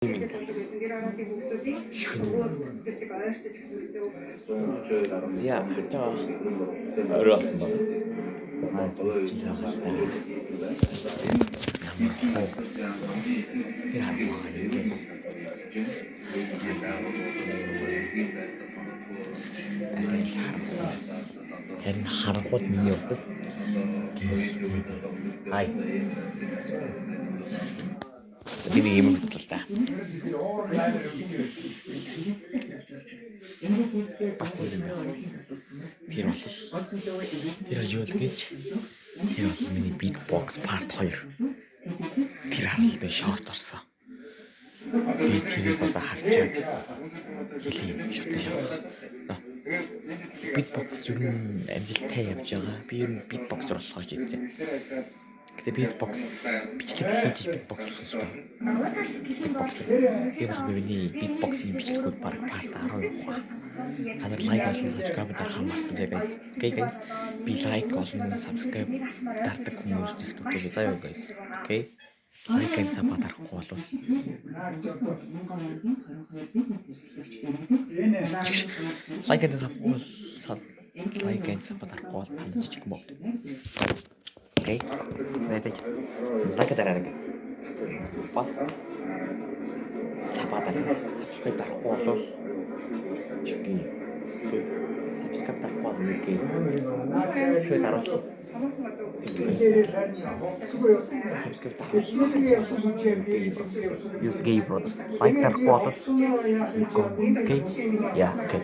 Шөнө. За, одоо орой болсон байна. Аа, чи яах вэ? Ямар хоо. Тэр харах юм бэ? Арай л харахгүй. Харин харангууд миний утас гэрэлтэй. Хай. Би нэг юм бодлоо та. Бас нэг юм байна. Тэр бол тэр юу л гэж, тэр бол миний beatbox part 2. Тэр харалтын short орсон. Би тэрийг одоо харчаад хэлье, шотлоо шавах. Beatbox ер нь амжилттай явж байгаа. Би ер нь beatboxer болохоо шийдсэн. Гэтэ beatbox бичлэг хийж beatbox хийх л доо. Beatboxer. Тийм бол миний beatbox-ийн бичлэгүүд баг part 10 явах байх. Та нар like болон subscribe дарахаа мартаж guys. Okay, guys. Би like болон subscribe дардаг хүмүүс их дутуу заяа, guys. Okay. Like and sub дарахгүй бол like and sub бол like and sub дарахгүй бол танд жижиг мод. Okay. Тэгээд like дараарай, guys. Бас sub дараарай. Subscribe дарахгүй бол чигийн. Subscribe дарахгүй бол юу гэх. Subscribe дарвал subscribe дарахгүй. You gay brothers. Like дарахгүй бол you go. Okay? Yeah, okay.